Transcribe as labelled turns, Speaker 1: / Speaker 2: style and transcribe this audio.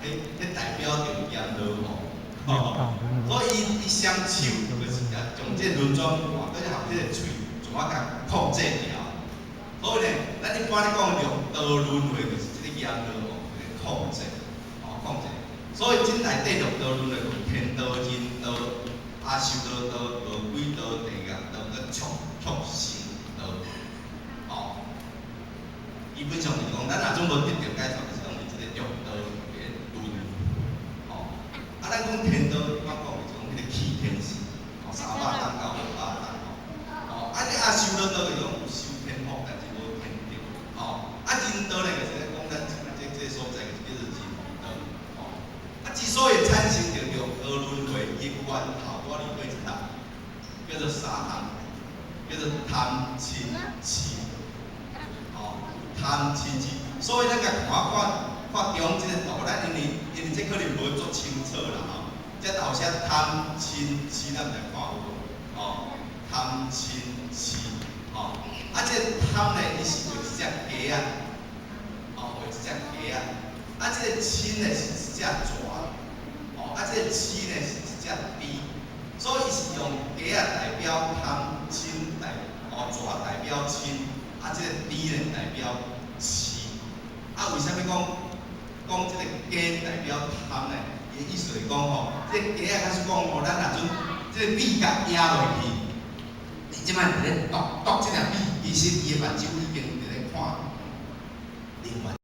Speaker 1: 彼彼代表著閻羅王，吼，所以伊伊雙手就是共將這個輪轉盤，閣含這個喙，怎啊共控制牢。所以呢，咱一般咧講六道輪迴，就是這個閻羅王佇咧控制，吼，控制。所以這內底六道輪迴有天道、人道、阿修羅道、餓鬼道、地獄道、閣畜畜生道，吼。基本上就是講，咱若總無得著解脫，就是講佇這個六道的輪迴，吼。啊，咱講天道，一般講就是講彼個氣天時，吼，300冬到500冬，吼。吼，啊，這阿修羅道就是講有修天福，但是無天德，吼。啊，人道咧就是咧講咱這這個所在就是叫做人道，吼。啊，之所以產生著六道輪迴，伊源頭佇佗一搭，叫做三項，叫做貪嗔癡。吼，貪嗔癡，所以咱共看看看中這個圖，咱因為因為這可能無足清楚啦吼。這頭寫貪嗔癡，咱毋知看有無？吼，貪嗔癡，吼，啊，這個貪呢，伊是畫一隻雞仔，吼，畫一隻雞仔，啊，這個嗔呢是一隻蛇，吼，啊，這個癡呢是一隻豬，所以伊是用雞仔代表貪嗔代，哦，蛇代表嗔。啊，這個豬呢代表癡。啊，為啥物講講這個雞代表貪呢？伊的意思是講吼，這個雞仔假使講吼，咱若陣這個米共壓落去，你這擺佇咧啄啄這粒米，其實伊的目睭已經佇咧看另外。